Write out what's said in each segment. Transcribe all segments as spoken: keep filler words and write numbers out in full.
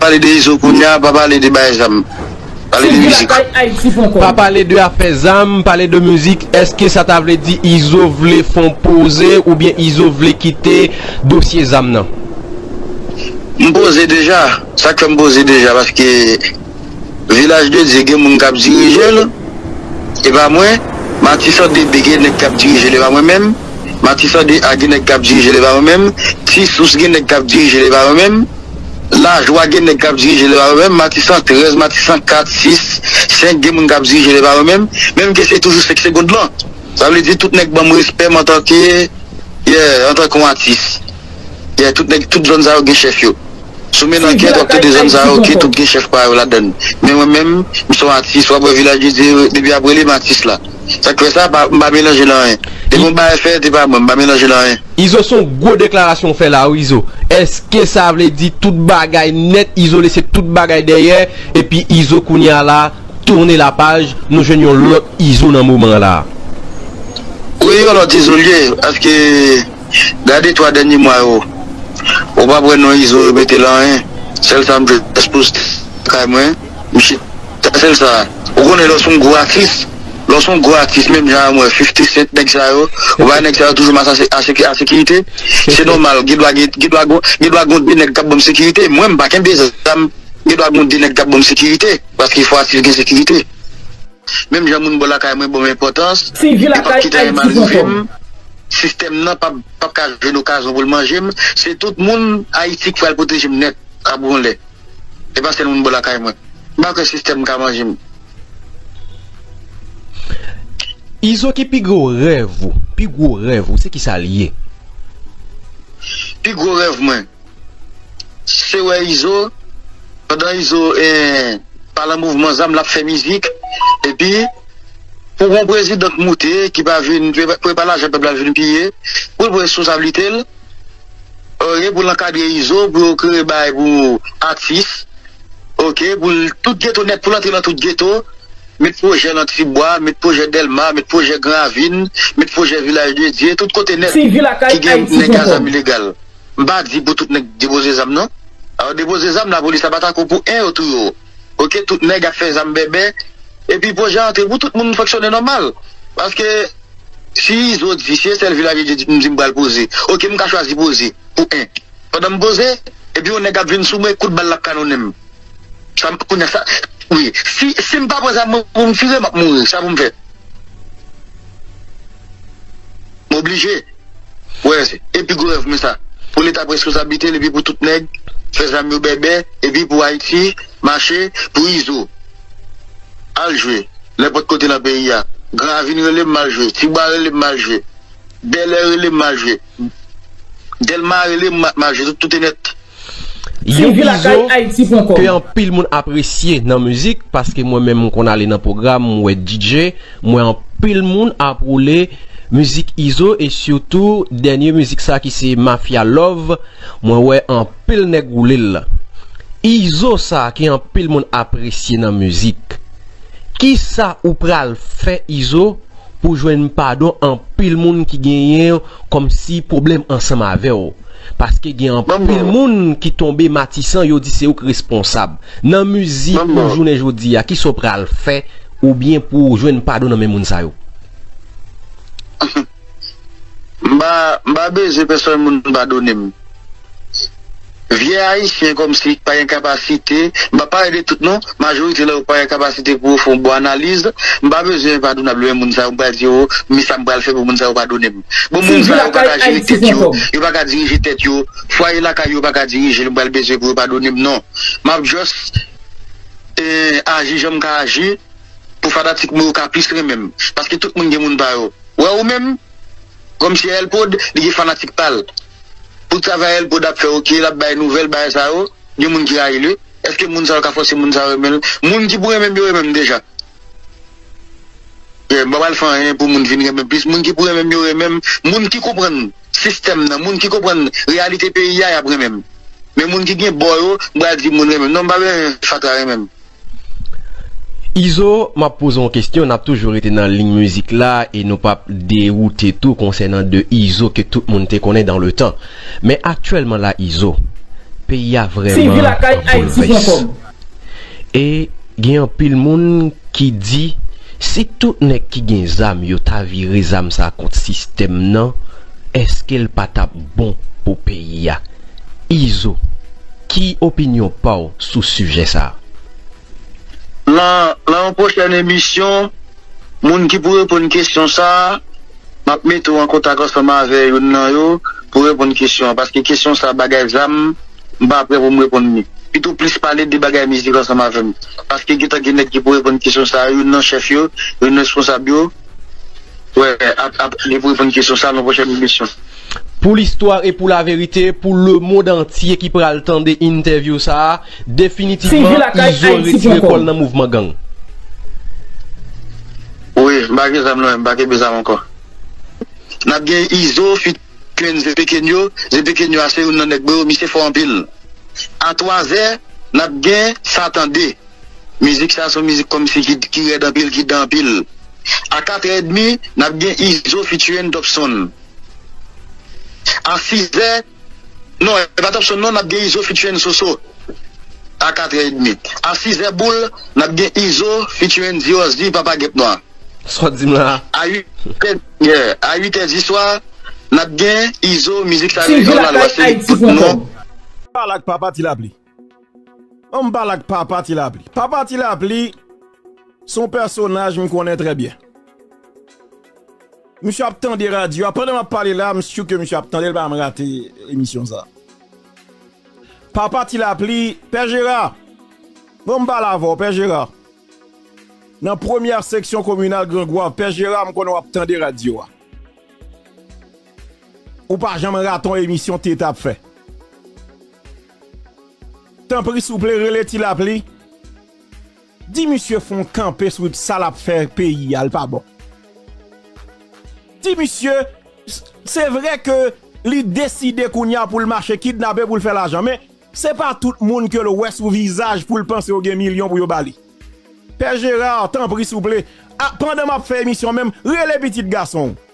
pale de Izo kounye a, pa pale de bay zam. Pale de mizik. Pa pale de afè zam, pale de mizik. Èske sa ta vle di Izo vle fè yon poze oubyen Izo vle kite dosye zam nan? M poze deja. Sa k fè m poze deja, paske Vilaj de Dye gen moun k ap dirije l, e pa mwen. Matisan de B gen nèg k ap dirije l, e pa mwen menm. Matisan de A gen nèg k ap dirije l, e pa mwen menm. Ti Sous gen nèg k ap dirije l, e pa mwen menm. Lajwa gen nèg k ap dirije l, e pa mwen menm. Matisan trèz, Matisan kat, sis, senk gen moun k ap dirije l, e pa mwen menm. Menm ke se toujou senk segonn lan. Sa vle di tout nèg ban m respè m antanke, yeah, antanke yon atis. Yeah, tout nèg, tout zòn sa yo gen chèf yo. Si w mennen ankèt, w ap tande zòn sa yo, ok, tout gen chèf pa yo ladan l. Men mwen menm, m se yon atis, w ap wè Vilaj de Dye, depi ap rele m atis la. Sa k fè sa, pa, m pa melanje nan anyen. Depi yon bagay fèt, e pa mwen, m pa melanje nan anyen. Izo, se yon gwo deklarasyon w fè la wi Izo. Èske sa vle di tout bagay nèt, Izo lese tout bagay dèyè, epi Izo kounye a la, tounen lapaj, nou jwenn yon lòt Izo nan moman an la? Wi, yon lòt Izo l ye, paske gade twa dènye mwa yo, ou p ap wè non Izo yo mete l anyen. Sèl sa m jis poste kay mwen, m chita, sèl sa. Ou konnen lè w se yon gwo atis, lè w se yon gwo atis, menm jan a mwen, fifti Cent, nèg sa yo, ou pa wè nèg sa yo toujou mache a sekirite? Se nòmal, gen dwa gen, gen dwa gen, gen dwa gen de nèg k ap ban m sekirite. Mwen, m pa kenbe zam, gen dwa gen de nèg k ap ban m sekirite, paske fò atis gen sekirite. Menm jan moun bò lakay mwen ban m enpòtans, yo p ap kite anyen mal rive m. Sistèm nan p ap, p ap ka jwenn okazyon pou l manje m. Se tout moun Ayiti k pral pwoteje m nèt, ap gon lè. E pa sèl moun bò lakay mwen. M pa kwè sistèm ka manje m. Izo, ki pi gwo rèv ou? Pi gwo rèv ou, se kisa l ye? Pi gwo rèv mwen, se wè Izo, pandan Izo, eh, pa lan mouvman zam, l ap fè mizik, epi pou yon prezidan k moute, ki pa vin, pou e pa lajan pèp la vin piye, pou l pran responsablite l, ok, pou l ankadre Izo, pou yo kreye bagay pou atis, ok, pou l tout geto nèt, pou l antre lan tout geto, met pwojè lan Tibwa, met pwojè Dèlma, met pwojè Gran Ravin, met pwojè Vilaj de Dye, tout kote nèt ki gen nèg a zam ilegal. M pa di pou tout nèg depoze zam non. Alò depoze zam, lapolis ap atake w pou en yo touye w. Ok, tout nèg ap fè zam bèbè. Epi pwojè antre pou tout moun fonksyone nòmal. Paske si Izo di, si e sèl Vilaj de Dye m di m pral poze, ok, m ka chwazi poze pou en. Pandan m poze, epi yon nèg ap vin sou mwen, kout bal l ap kanonnen m. Sa m, kounye a sa, wi. Si, si m pa pran zam mwen pou m tire, m ap mouri. Sa pou m fè? M oblije. Wè, se epi gwo rèv mwen sa. Pou Leta pran responsablite l, epi pou tout nèg fè zam yo bèbè, epi pou Ayiti mache, pou Izo al jwe nenpòt kote nan peyi a. Gran Ravin rele m, m al jwe. Tibwa rele m, m al jwe. Bèlè rele m, m al jwe. Dèlma rele m, m al jwe. Tout, tout e nèt. Yon Izo ke anpil moun apresye nan mizik, paske mwen menm m konn ale nan pwogram, m wè D J, m wè anpil moun ap woule mizik Izo, e sitou dènye mizik sa ki se Mafya Love, mwen wè anpil nèg woule l. Izo sa ke anpil moun apresye nan mizik, kisa ou pral fè Izo pou jwenn padon anpil moun ki genyen kòmsi pwoblèm ansanm avè w. Paske gen anpil moun ki tonbe Matisan, yo di se ou k responsab. Nan mizik ou jounen jodi a, kisa w pral fè oubyen pou w jwenn padon nan men moun sa yo? M pa, m pa bezwen pèsòn moun padone m. Vye ayisyen kòmsi pa gen kapasite, m pa pale de tout non, majorite nan yo pa gen kapasite pou yo fè yon bon analiz. M pa bezwen padonab lwen moun sa yo, m pral di yo, men sa m pral fè pou moun sa yo padone m. Bon, moun sa yo pa ka jere tèt yo, yo pa ka dirije tèt yo, fwaye lakay yo pa ka dirije l, m pral bezwen pou yo padone m, non. M ap just, eh, aji jan m ka aji, pou fanatik mwen yo ka plis renmen m. Paske tout moun gen moun pa yo. Wè ou menm, kòmsi Elpod, li gen fanatik pa l. Pou travay Elpod ap fè, ok, l ap bay nouvèl, bagay sa yo, gen moun ki rayi l wi. Èske moun sa yo ka fòse moun sa yo renmen l? Moun ki pou renmen m yo renmen m deja. Yeah, m pa pral fè anyen pou moun vin renmen m plis. Moun ki pou renmen m yo renmen m. Moun ki konprann sistèm nan, moun ki konprann reyalite peyi a, y ap renmen m. Men moun ki gen bò yo, m pral di moun renmen m. Non, m pa bezwen fatra renmen m. Izo, m ap poze yon kesyon, n ap toujou rete nan liy mizik la e nou p ap dewoute tou konsènan de Izo ke tout moun te konnen dans le temps. Men aktyèlman la Izo, Peyi a vrèman an boulvès. E gen anpil moun ki di, si tout nèg ki gen zam yo ta vire zam sa kont sistèm nan, èske l pa t ap bon pou peyi a? Izo, ki opinyon pa w sou sijè sa a? Nan, nan yon pwochèn emisyon, moun ki pou reponn kesyon sa a, m ap mete w an kontak ansanm avè youn nan yo pou reponn kesyon an. Paske kesyon sa a, bagay zam, m pa prè pou m reponn li. Pito plis pale de bagay mizik ansanm avè m. Paske gentan gen nèg ki pou reponn kesyon sa a, youn nan chèf yo, youn nan responsab yo, wè, ap, ap, li pou reponn kesyon sa a nan pwochèn emisyon. Pou listwa e pou laverite, pou lemonn antye ki pral tande entèvyou sa a, definitivman, Izo retire kò l nan mouvman gang. Wi, m pa gen zam non, m pa kenbe zam ankò. N ap gen Izo featuring Zepekenyo. Zepekenyo a se youn nan nèg mwen yo, misye fò anpil. A twazè, n ap gen Sa Tande. Mizik sa se yon mizik kòmsi ki, ki rèd anpil, ki dan anpil. A katrè edmi, n ap gen Izo featuring Topson. A sizè, non, e pa Topson non, n ap gen Izo featuring Soso. A katrè edmi. A sizè boul, n ap gen Izo featuring Diorzi, Papa Gèp Nwa. Sa w di m la? A uitè, yeah, a uitè di swa, n ap gen Izo, mizik sa yo, Lalwa se li tout non. Pale ak Papa Ti Lapli. An m pale ak Papa Ti Lapli. Papa Ti Lapli se yon pèsonaj m konnen trè byen. Misye ap tande radyo a. Pandan m ap pale la, m si ke misye ap tande, l pa janm rate emisyon sa. Papa Ti Lapli, Pè Jera, bon, m pale avè w, Pè Jera. Nan premyè seksyon kominal Gran Gwav, Pè Jera, m konnen w ap tande radyo a. Ou pa janm rate yon emisyon Tete ap fè. Tanpri souple, rele Ti Lapli. Di misye fè yon kanpe sou sa l ap fè peyi a, l pa bon. Di misye, s-, se vre ke li deside kounye a pou l mache kidnape pou l fè lajan, men se pa tout moun ke l wè sou vizaj pou l panse yo gen milyon pou yo ba li. Pè Jera, tanpri souple, a, pandan m ap fè emisyon menm, rele pitit gason w.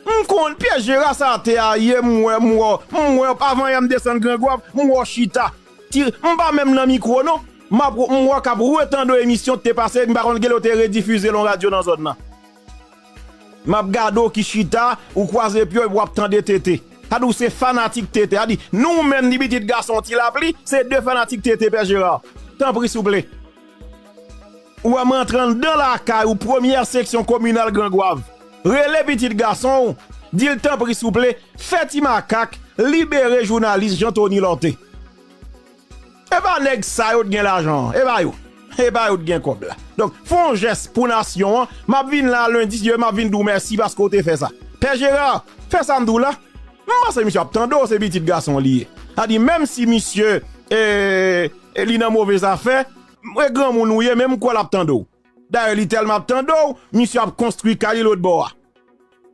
M konn Pè Jera sa te a ye, m wè, m wè, m wè, avan yè m desann Gran Gwav, m wè w chita. Ti, m pa menm nan mikwo non. M ap, m wè k ap retande w emisyon k te pase, m pa konn gade w te redifize l yon radyo nan zòn nan. M ap gade w ki chita, ou kwaze pye w epi w ap tande Tete. Sa di w se fanatik Tete. Sa di, nou menm ni pitit gason Ti Lapli, se de fanatik Tete, Pè Jera. Tanpri souple. Ou wè m antre anndan lakay ou, premyè seksyon kominal Gran Gwav. Rele pitit gason w, di l tanpri souple, fè Ti Makak libere jounalis Jean Tony Lorté. E pa nèg sa yo t gen lajan an, e pa yo. E pa yo t gen kòb la. Donk, fè yon jès pou nasyon an, m ap vin la lendi, si Dye vle, m ap vin di w mèsi paske w te fè sa. Pè Jera, fè sa m di w la. M panse misye ap tande w, se pitit gason li ye. Sa di, menm si misye, e, e, li nan move zafè, e granmoun ou ye, men m kwè l ap tande w. Dayè, li tèlman ap tande w, misye ap konstwi kay li lòtbò a.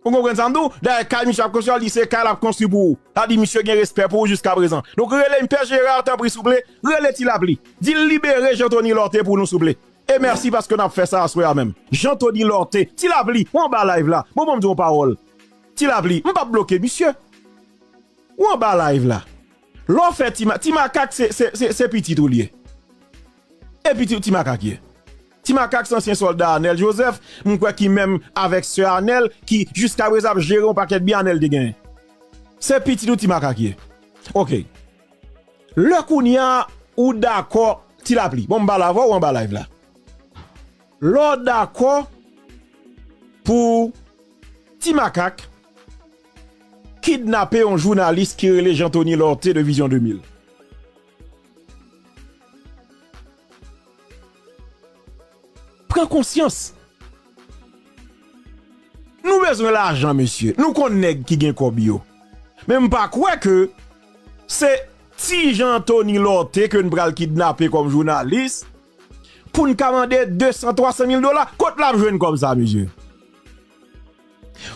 Ou konprann sa m di w? Dayè, kay misye ap konstwi a, li se kay l ap konstwi pou ou. Sa di, misye gen respè pou ou jiskaprezan. Donk, rele m Pè Jera, tanpri, souple, rele Ti Lapli. Di l libere Jean Tony Lorté pou nou, souple. E mèsi paske n ap fè sa aswè a menm. Jean Tony Lorté, Ti Lapli, ou anba live la. Bon, ban m di w yon pawòl. Ti Lapli, m p ap bloke misye. Ou anba live la. Lè w fè Ti Ma-, Ti Makak se, se, se, se pitit ou l ye. E pitit Ti Makak ye. Ti Makak se ansyen sòlda Anèl Joseph, m kwè ki menm avèk sè Anèl, ki jiskaprezan ap jere yon pakèt byen Anèl te genyen. Se pitit ou Ti Makak ye. Oke. Lè kounye a ou dakò, Ti Lapli. Bon, m pale avè w, ou anba live la. Lè w dakò pou Ti Makak kidnape yon jounalis ki rele Jean Tony Lorté de Vision de mil. Pran konsyans. Nou bezwen lajan, mesye. Nou konn nèg ki gen kòb yo. Men m pa kwè ke se ti Jean Tony Lorté ke n pral kidnape kòm jounalis pou n ka mande de san, twa san mil dola. Kot l ap jwenn kòb sa, mesye?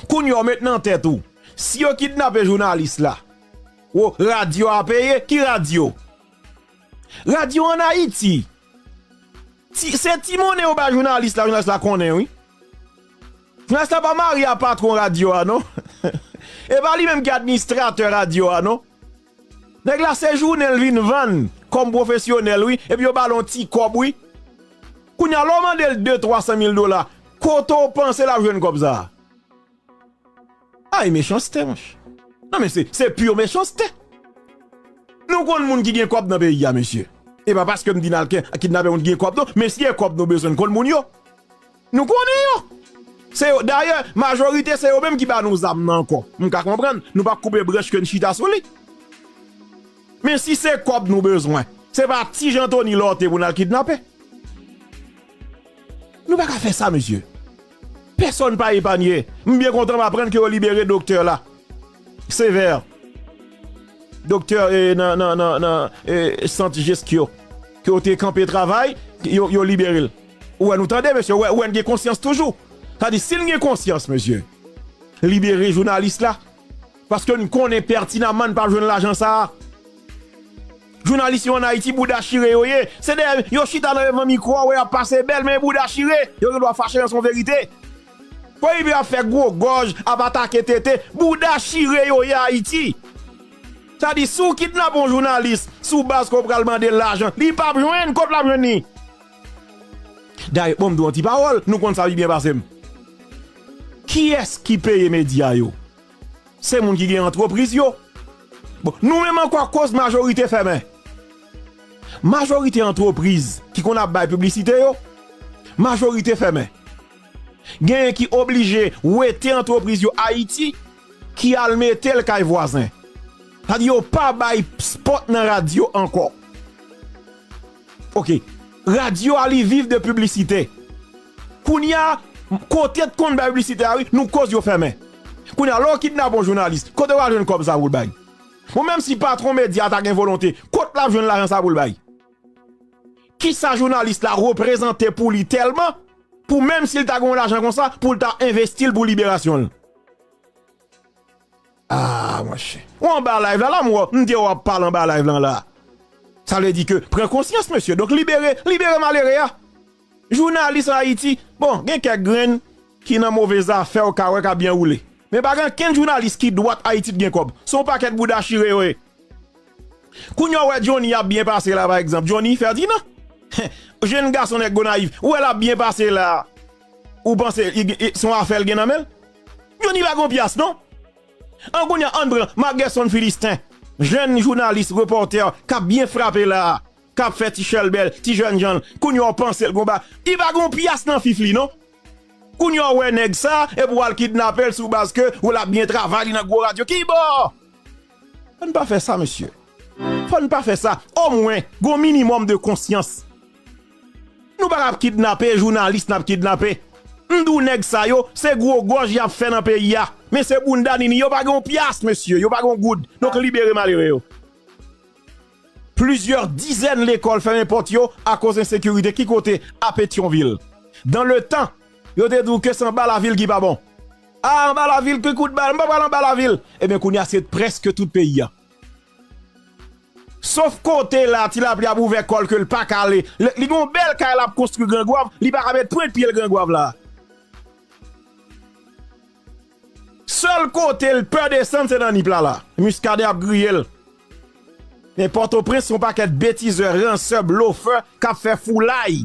Kounye a, w met nan tèt ou, si yo kidnape jounalis la, wo, radyo a peye? Ki radyo? Radyo ann Ayiti. Ti, se ti monnen yo bay jounalis la, jounalis la konnen, wi. Jounalis la pa marye a patwon radyo a, non. E pa li menm ki administratè radyo a, non. Nèg la se jounen l vin vann kòm pwofesyonèl, wi, epi yo ba l yon ti kòb, wi. Kounye a, lè w mande l de, twa san mil dola, kote w panse l ap jwenn kòb sa a? Ay, mechanste, monchè. Non, men se, se pure mechanste. Nou konn moun ki gen kòb nan peyi a, mesye. E pa paske m di n al ke-, kidnape moun ki gen kòb, non. Men si e kòb nou bezwen, n konn moun yo. Nou konnen yo. Se yo, dayè, majorite se yo menm ki ba nou zam nan ankò. M ka konprann, nou pa koupe branch ke n chita sou li. Men si se kòb nou bezwen, se pa Ti Jan Tony Lorthe pou n al kidnape. Nou pa ka fè sa, mesye. Pèsonn pa epanye. M byen kontan m aprann ke yo libere doktè la. Sevè. Doktè, eh, nan, nan, nan, nan, eh, sant Jeskyo. Ke yo te kanpe travay, yo, yo libere l. Ou wè nou tande, mesye, ou wè, ou wè n gen konsyans toujou. Sa di, si n gen konsyans, mesye, libere jounalis la. Paske n konnen pètinamman n p ap jwenn lajan sa a. Jounalis yo ann Ayiti, bouda chire yo ye. Se dèyè yo chita nan devan mikwo a, wè y ap pase bèl, men bouda chire. Yo gen dwa fache nan son verite. Pou epi ap fè gwo gòj, ap atake tete, bouda chire yo ye Ayiti. Sa di, si w kidnape yon jounalis sou baz ke w pral mande l lajan, li p ap jwenn, kot l ap jwenn li? Dayè, bon, m di w yon ti pawòl, nou konn sa pi byen pase m. Kiyès ki peye medya yo? Se moun ki gen antrepriz yo. Bon, nou menm ankò, koz majorite fèmen. Majorite antrepriz ki konn ap bay piblisite yo, majorite fèmen. Genyen ki oblije wete antrepriz yo Ayiti, ki al mete l kay vwazen. Sa di yo pa bay spot nan radyo ankò. Ok. Radyo a, li viv de piblisite. Kounye a, kote t konn bay piblisite a, wi, nou koz yo fèmen. Kounye a, lè w kidnape yon jounalis, kote w al jwenn kòb sa pou l bay? Bon, menm si patwon medya a ta gen volonte, kot l ap jwenn lajan sa pou l bay? Kisa jounalis la reprezante pou li tèlman, pou menm si l ta gen yon lajan konsa, pou l ta envesti l pou liberasyon l? Ah, monchè. Ou anba live la, la, m wè, m te wè w ap pale anba live lan la. Sa vle di ke, pran konsyans, mesye. Donk, libere, libere malere a. Jounalis Ayiti, bon, gen kèk grenn ki nan move zafè, w ka wè k ap byen woule. Men pa gen kenn jounalis ki dwat Ayiti ki gen kòb. Se yon pakèt bouda chire yo ye. Kounye a, w wè Johnny ap byen pase la, pa egzanp. Johnny Ferdinand. Jenn gason nèg Gonayiv. Ou wè l ap byen pase la. Ou panse i, i, se yon afè l gen nan men l? Johnny pa gen yon pyas, non. An kounye a, ann pran Marc Gerson Philistin. Jenn jounalis, repòtè, k ap byen frape la. K ap fè ti chèlbè l, ti jènjan l. Kounye a, w panse l gen yon ba-, li pa gen yon pyas nan fif li, non. Kounye a, w wè nèg sa, epi w al kidnape l sou baz ke w l ap byen travay, li nan gwo radyo. Kibò? Fò n pa fè sa, mesye. Fò n pa fè sa. Omwen, gon minimòm de konsyans. Nou pa t ap kidnape jounalis n ap kidnape. M di w nèg sa yo, se gwo gòj y ap fè nan peyi a. Men se bounda nini, yo pa gen yon pyas, mesye, yo pa gen yon goud. Donk, libere malere yo. Plizyè dizèn lekòl fèmen pòt yo akoz ensekirite. Ki kote? A Petyonvil. Dan le tan, yo te di w ke se anba lavil ki pa bon. A, anba lavil, ki kout bal, m pa pral anba lavil. Ebyen, kounye a, se prèske tout peyi a. Sof kote la, Ti Lapli ap ouvè kò l ke l pa ka ale. Li, li gen yon bèl kay l ap konstwi Grangwav, li pa ka met pwent pye l Grangwav la. Sèl kote l pè desann, se nan Nip la la. Muscadin ap griye l. Men Pòtoprens, se yon pakèt betizè, ransè, blofè, k ap fè foulay.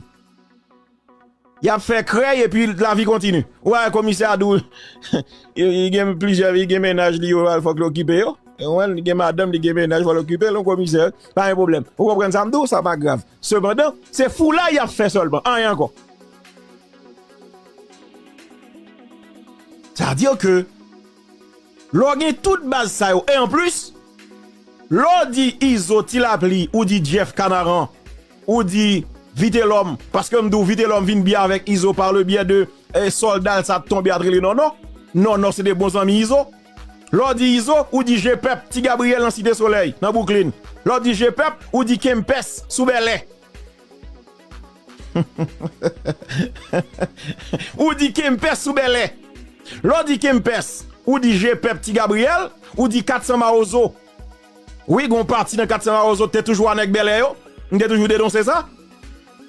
Y ap fè krèy epi lavi kontini. Ou pa wè komisè a di w, li, li gen plizyè, li gen mennaj li yo, fòk li okipe yo. Ou konprann? Li gen madanm, li gen mennaj, fòk li okipe l, yon komisè, pa gen pwoblèm. Ou konprann sa m di w? Sa pa grav. Sepandan, se foulay y ap fè sèlman, anyen ankò. Sa vle di ke lè w gen tout baz sa yo, e anplis, lè w di Izo, Ti Lapli, ou di Jeff Canaran, ou di Vitelhomme, paske m di w Vitelhomme vin byen avèk Izo par le biais de, eh, sòlda l sa t tonbe a t rele Nònò. Nònò se de bon zanmi Izo. Lè w di Izo, ou di G-Pep, Ti Gabriyèl nan Site Solèy, nan Bwouklin. Lè w di G-Pep, ou di Kempès sou Bèlè. Ou di Kempès sou Bèlè. Lè w di Kempès, ou di G-Pep, Ti Gabriyèl, ou di Kat San Mawozo. Wi, gen yon pati nan Kat San Mawozo te toujou a nèg Bèlè yo. M te toujou denonse sa.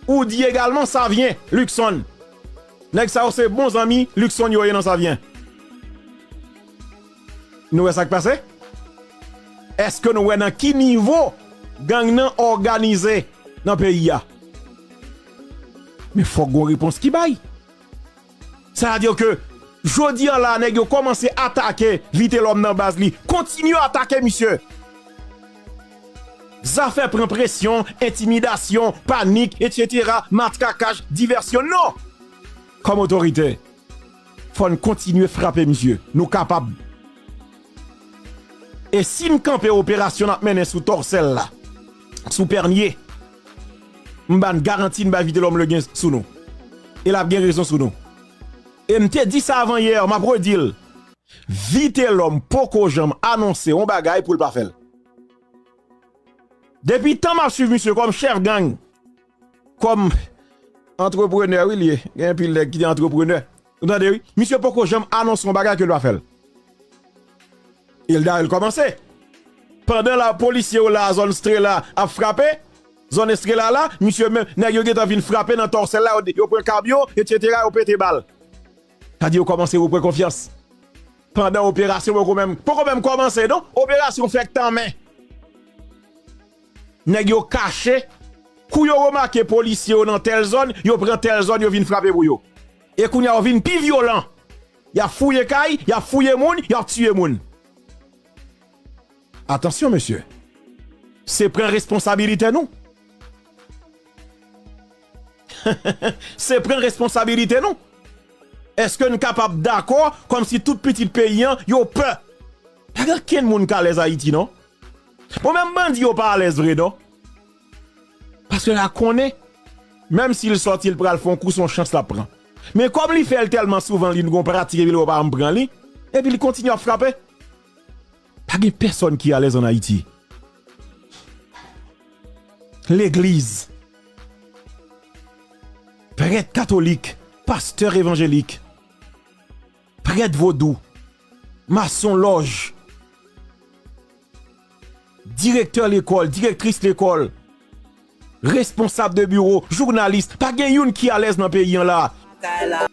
Ou di egalman Savyen, Luckson. Nèg sa yo se bon zanmi Luckson yo ye nan Savyen. Nou wè sa k pase? Èske nou wè nan ki nivo gang nan òganize nan peyi a? Men fòk gon repons ki bay. Sa vle di ke jodi an la, nèg yo kòmanse atake Vitelhomme nan baz li. Kontinye atake misye. Zafè pran presyon, entimidasyon, panik, etsetera, matrakaj, divèsyon, non! Kòm otorite, fò n kontinye frape misye. Nou kapab. E si n kanpe operasyon n ap mennen sou Tòsèl la, sou Pènye, m ba n garanti n bay Vitelhomme Legain sou nou. E l ap gen rezon sou nou. E m te di sa avan yè, m ap redi l. Vitelhomme poko janm anonse yon bagay pou l pa fè l. Depi tan m ap swiv misye kòm chèf gang, kòm antreprenè, wi, li ye. Gen anpil nèg ki te antreprenè. Ou tande, wi? Misye poko janm anonse yon bagay ke l pa fè l. E l dayè l kòmanse. Pandan la, polisye yo la, zòn Estrela ap frape, zòn Estrela la, misye menm, nèg yo gentan vin frape nan Tòsèl la, yo, yo pran kamyon, etsetera, yo pete bal. Sa di yo kòmanse repran konfyans. Pandan operasyon poko menm, poko menm kòmanse, non? Operasyon fèk tanmen. Nèg yo kache. Kou yo remake polisye yo nan tèl zòn, yo pran tèl zòn, yo vin frape pou yo. E kounye a, yo vin pi vyolan. Y ap fouye kay, y ap fouye moun, y ap tiye moun. Atansyon, mesye. Se pran responsabilite nou. Se pran responsabilite nou. Èske n kapab dakò kòmsi tout pitit peyi an, yo pè? Pa gen okenn moun k alèz Ayiti, non. Bon, menm bandi yo pa alèz vre, non. Paske y a konnen, menm si l sòti, l pral fè yon kou, se yon chans l ap pran. Men kòm li fè l tèlman souvan, li gon pratik, epi l wè pa janm pran li, epi li kontinye ap frape. Pa gen pèsonn ki alèz ann Ayiti. Legliz, prèt katolik, pastè evanjelik, prèt vodou, mason lòj, direktè lekòl, direktris lekòl, responsab de biwo, jounalis, pa gen youn ki alèz nan peyi an la.